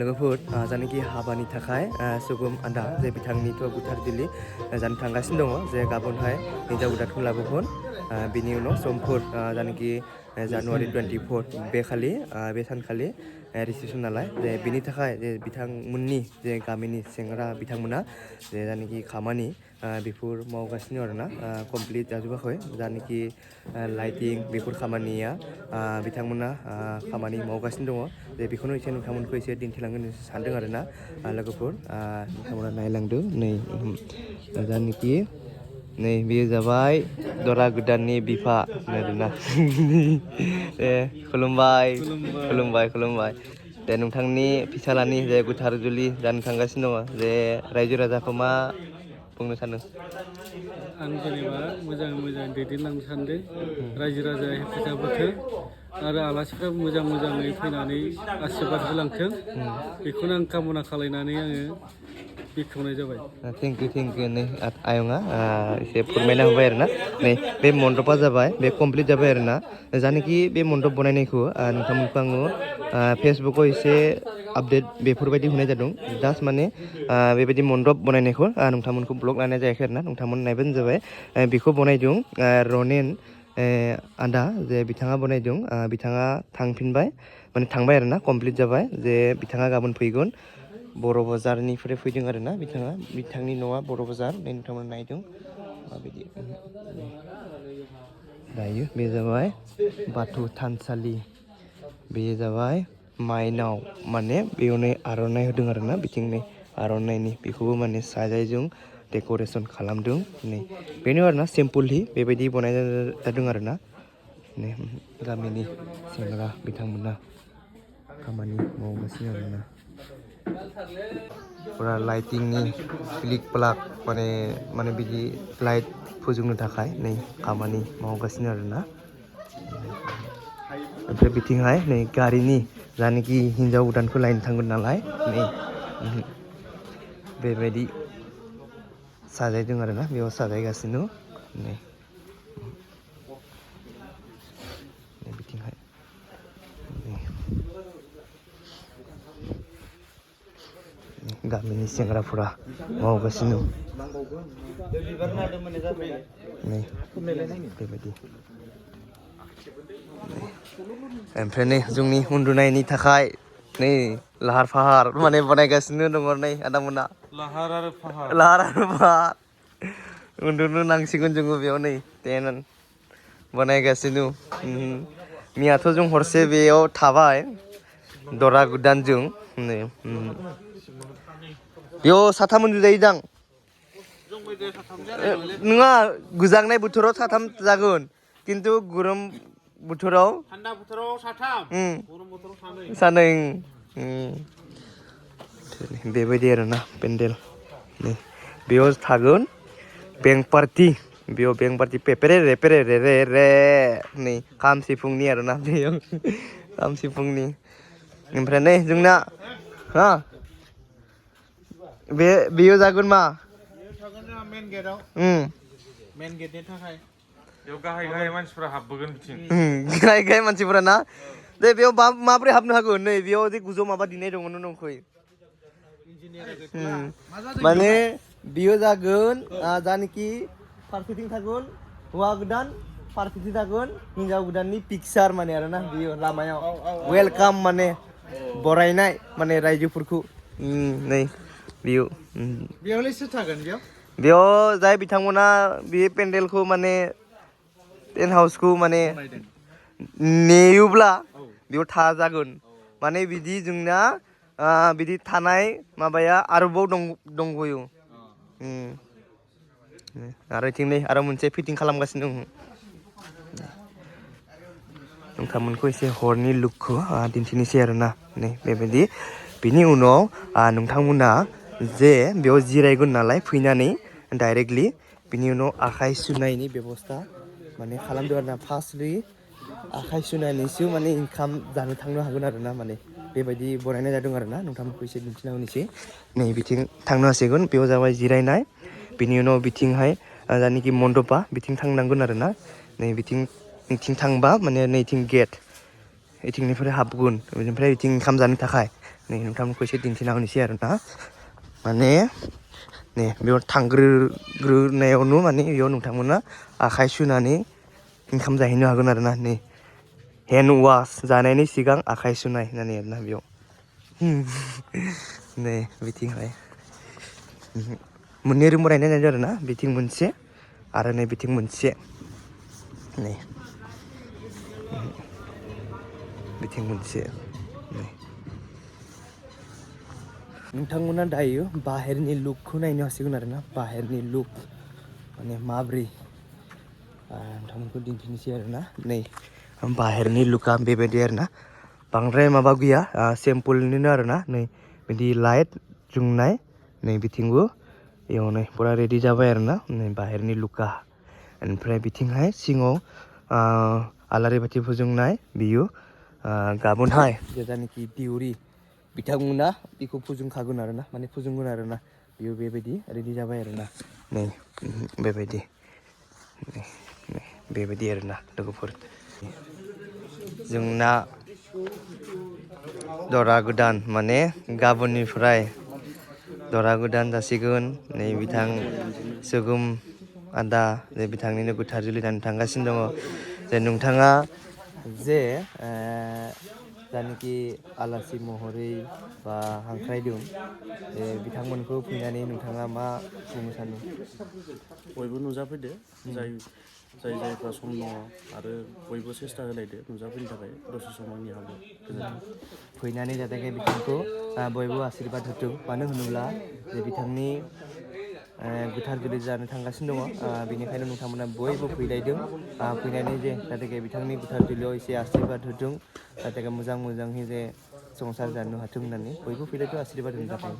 लोगोफोर जानाखि हाबानि थाखाय सुगुम आदा जे बिथांनिथ' बुथारजुलि जानो थांगासिनो दङ जे गाबोनहाय हिन्जाव गोदानखौ लाबोगोन बिनि उनाव समफोर जानाखि जानुवारि 24 बे सानखालि रिसेपसन नालाय जे बिनि थाखाय जे बिथांमोननि जे गामिनि सेंग्रा बिथांमोना जे जानाखि खामानि बेफोर मावगासिनो आरोना कमप्लिट जाजोबाखै जानाखि लाइटिं बेफोर खामानिया बिथांमोना खामानि मावगासिनो दङ जे बेखौनो एसे नोंथांमोनखौ एसे दिन्थिलांनो सानदों आरोना लोगोफोर नोंथांमोना नायलांदो नै जानाखि नै बेयो जाबाय दरा गोदाननि बिफा आरोना खुलुमबाय खुलुमबाय खुलुमबाय दे नोंथांनि फिसालानि जे गोथार जुलि जानो थांगासिनो दङ जे रायजो राजाखौ मा बुंनो सानो आं जेनेबा मोजाङै मोजां दैदेनलांनो सानदों रायजो राजाया हेफाजाब होथों आरो आलासिफ्रा मोजाङै फैनानै आशीर्बाद होलांथों बेखौनो आं कामना खालायनानै आङो बेखेवनाय जाबाय थेंक इउ नै आयंआ एसे फोरमायना होबाय आरोना नै बे मन्दपा जाबाय बे कमप्लिट जाबाय आरोना जानाखि बे मन्दप बनायनायखौ नोंथांमोनखौ आङो फेसबुकाव एसे आपडेट बेफोरबायदि होनाय जादों जास्ट माने बेबायदि मन्दप बनायनायखौ नोंथांमोनखौ ब्लग लानाय जायाखै आरोना नोंथांमोन नायबानो जाबाय बेखौ बनायदों रनेन आदा जे बिथाङा बनायदों बिथाङा थांफिनबाय माने थांबाय आरोना कमप्लिट जाबाय जे बिथाङा गाबोन फैगोन बर' बाजारनिफ्राय फैदों आरोना बिथांनि न'आ बर' बाजार नोंथांमोना नायदों माबायदि दायो बे जाबाय बाथौ थानसालि बेयो जाबाय माइनाव माने बेयावनो आर'नाइ होदों आरोना बिथिंनि आर'नाइनि बेखौबो माने साजायजों डेक'रेसन खालामदों नै बेनो आरोना सिम्पोलि बेबायदि बनायनाय जादों आरोना नै गामिनि सेंग्रा बिथांमोना खामानि मावगासिनो आरोना फुरा लाइटिंनि फ्लिक फ्लाक माने बिदि लाइट फोजोंनो थाखाय नै खामानि मावगासिनो आरोना ओमफ्राय बिथिंहाय नै गारिनि जानाखि हिन्जाव गोदानखौ लायनो थांगोन नालाय नै बेबायदि साजायदों आरोना बेयाव साजायगासिनो नै बिथिंहाय गामिनि सेंग्राफोरा मावगासिनो नै बेबायदि ओमफ्राय नै जोंनि उन्दुनायनि थाखाय नै लाहार फाहार माने बानायगासिनो दङ नै आदामोना लाहार आरो फाहार उन्दुनो नांसिगोन जोङो बेयाव नै टेन बानायगासिनो मैयाथ' जों हरसे बेयाव थाबाय दरा गोदानजों नै बेयाव साथाम उन्दुजायोदां नङा गोजांनाय बोथोराव साथाम जागोन खिन्थु गरम बोथोराव थान्दा बोथोराव साथाम गरम बोथोराव सानै बेबायदि आरोना पेन्डेल नै बेयाव थागोन बेंक पार्टि बेयाव बेंक पार्टि पेपेरे रेपेरे रे रे रे नै खाम सिफुंनि आरोना बेयाव खाम सिफुंनि ओमफ्राय नै जोंना हा बेयो जागोन मा मेन गेटआव मेन गेटनि थाखाय बेयाव गाहाय मानसिफोरा हाबबोगोन बिथिं गाहाय मानसिफोरा ना दे बेयाव माबोरै हाबनो हागोन नै बेयाव जे गोजौ माबा दिनाय दङ नंखै माने बियो जागोन जानाखि फारसेथिं थागोन हौवा गोदान फारसेथिं थागोन हिन्जाव गोदाननि पिकचार माने आरोना बियो लामायाव वेलकाम माने बरायनाय माने रायजोफोरखौ नै बेयावलाय सोर थागोन बेयाव जाय बिथांमोना बे पेन्डेलखौ माने टेन्ट हाउसखौ माने नेयोब्ला बेयाव थाजागोन माने बिदि जोंना बिदि थानाय माबाया आरोबाव दंबोयो आरो इथिं नै आरो मोनसे फिटिं खालामगासिनो दं नोंथांमोनखौ एसे हरनि लुकखौ दिन्थिनोसै आरोना नै बेबायदि बिनि उनाव नोंथांमोना जे बेयाव जिरायगोन नालाय फैनानै डाइरेक्टलि बिनि उनाव आखाइ सुनायनि बेब'स्था माने खालामदों आरोना फार्स्टलि आखाइ सुनानैसो माने ओंखाम जानो थांनो हागोन आरोना माने बेबायदि बनायनाय जादों आरोना नोंथांमोनखौ एसे दिन्थिना होनोसै नै बिथिं थांनो हासिगोन बेयाव जाबाय जिरायनाय बिनि उनाव बिथिंहाय जानाखि मन्दपा बिथिं थांनांगोन आरोना नै बिथिं थांबा माने नैथिं गेट इथिंनिफ्राय हाबगोन बेनिफ्राय इथिं ओंखाम जानो थाखाय नै नोंथांमोनखौ एसे दिन्थिना होनोसै आरो ना माने नै बेयाव थांग्रोनायावनो माने बेयाव नोंथांमोना आखाइ सुनानै ओंखाम जाहैनो हागोन आरो ना नै हेन्ड वास जानायनि सिगां आखाइ सुनाय होननानै आरोना बेयाव नै बिथिंहाय मोननै रुम बानायनाय जादों आरो ना बिथिं मोनसे आरो नै बिथिं मोनसे नै बिथिं मोनसे नै नोंथांमोना दायो बाहेरनि लुकखौ नायनो हासिगोन आरो ना बाहेरनि लुक माने माब्रै नोंथांमोनखौ दिन्थिनोसै आरो ना नै बाहेरनि लुकआ बेबायदि आरो ना बांद्राय माबा गैया सिम्पोलनिनो आरो ना नै बिदि लाइट जोंनाय नै बिथिंबो बेयाव नै फुरा रेडि जाबाय आरो ना नै बाहेरनि लुकआ ओमफ्राय बिथिंहाय सिङाव आलारि बाथि फोजोंनाय बियो गाबोनहाय जेब्लानाखि दिउरि बिथांमोना बेखौ फोजोंखागोन आरो ना माने फोजोंगोन आरो ना बेयो बेबायदि रेडि जाबाय आरो ना नै बेबायदि बेबायदि आरो ना लोगोफोर जोंना दरा गोदान माने गाबोननिफ्राय दरा गोदान जासिगोन नै बिथां सोगोम आदा जे बिथांनिनो गोथार जुलि जानो थांगासिनो दङ जे नोंथाङा जे जानाखि आलासि महरै बा हांख्रायदों जे बिथांमोनखौ फैनानै नोंथाङा मा बुंनो सानो बयबो नुजाफैदो जायफ्रा सम दङ आरो बयबो सेस्था होलायदो नुजाफैनो थाखाय दसे सम आंनि हाबो गोजोन्थों फैनानै जाहाथे बिथांखौ बयबो आशीर्बाद होथों मानो होनोब्ला जे बिथांनि गोथार जुलि जानो थांगासिनो दङ बेनिखायनो नोंथांमोना बयबो फैलायदों फैनानै जे जाहाथे बिथांनि गोथार जुलियाव एसे आशीर्बाद होथों जाहाथे मोजाङै जे संसार जानो हाथों होननानै बयबो फैलायदों आशीर्बाद होनो थाखाय